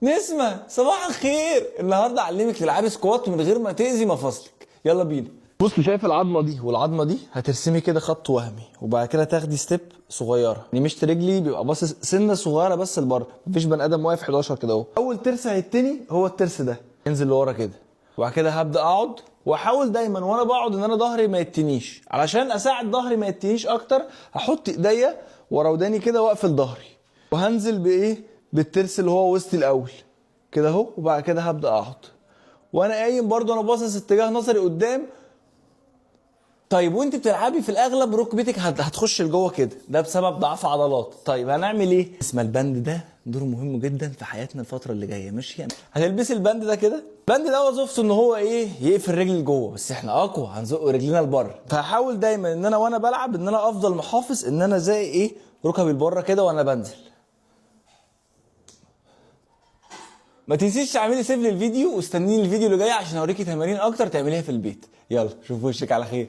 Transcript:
نسمة صباح الخير. النهارده اعلمك تلعبي squat من غير ما تأذي مفاصلك. يلا بينا. بصي، شايف العظمة دي والعظمة دي؟ هترسمي كده خط وهمي، وبعد كده تاخدي step صغيرة. يعني مشط رجلي بيبقى باصص سنة صغيرة بس لبره، مفيش بني ادم واقف 11 كده اهو. اول ترس هيتني هو الترس ده، انزل لورا كده، وبعد كده هبدا اقعد، واحاول دايما وانا بقعد ان انا ظهري ما يتنيش. علشان اساعد ظهري ما يتنيش اكتر، هحط ايديا ورا وداني كده واقفل ظهري، وهنزل بايه؟ بالترس اللي هو وسطي الاول كده اهو، وبعد كده هبدا اقعد وانا قايم برضو انا باصص اتجاه نظري قدام. طيب وانت بتلعبي في الاغلب ركبتك هتخش لجوه كده، ده بسبب ضعف عضلات. طيب هنعمل ايه؟ اسمع، ال band ده دوره مهم جدا في حياتنا الفترة اللي جاية، ماشي؟ يعني هتلبسي ال band ده كده. ال band ده وظيفته ان هو ايه؟ يقفل رجلي لجوه، بس احنا اقوى، هنزق رجلينا لبره. فهحاول دايما ان انا وانا بلعب ان انا افضل محافظ ان انا زي ايه؟ ركبي لبره كده وانا بنزل. ما تنسيش تعملي save للفيديو، واستنيني الفيديو اللي جاي عشان اوريكي تمارين اكتر تعمليها في البيت. يلا شوف وشك على خير.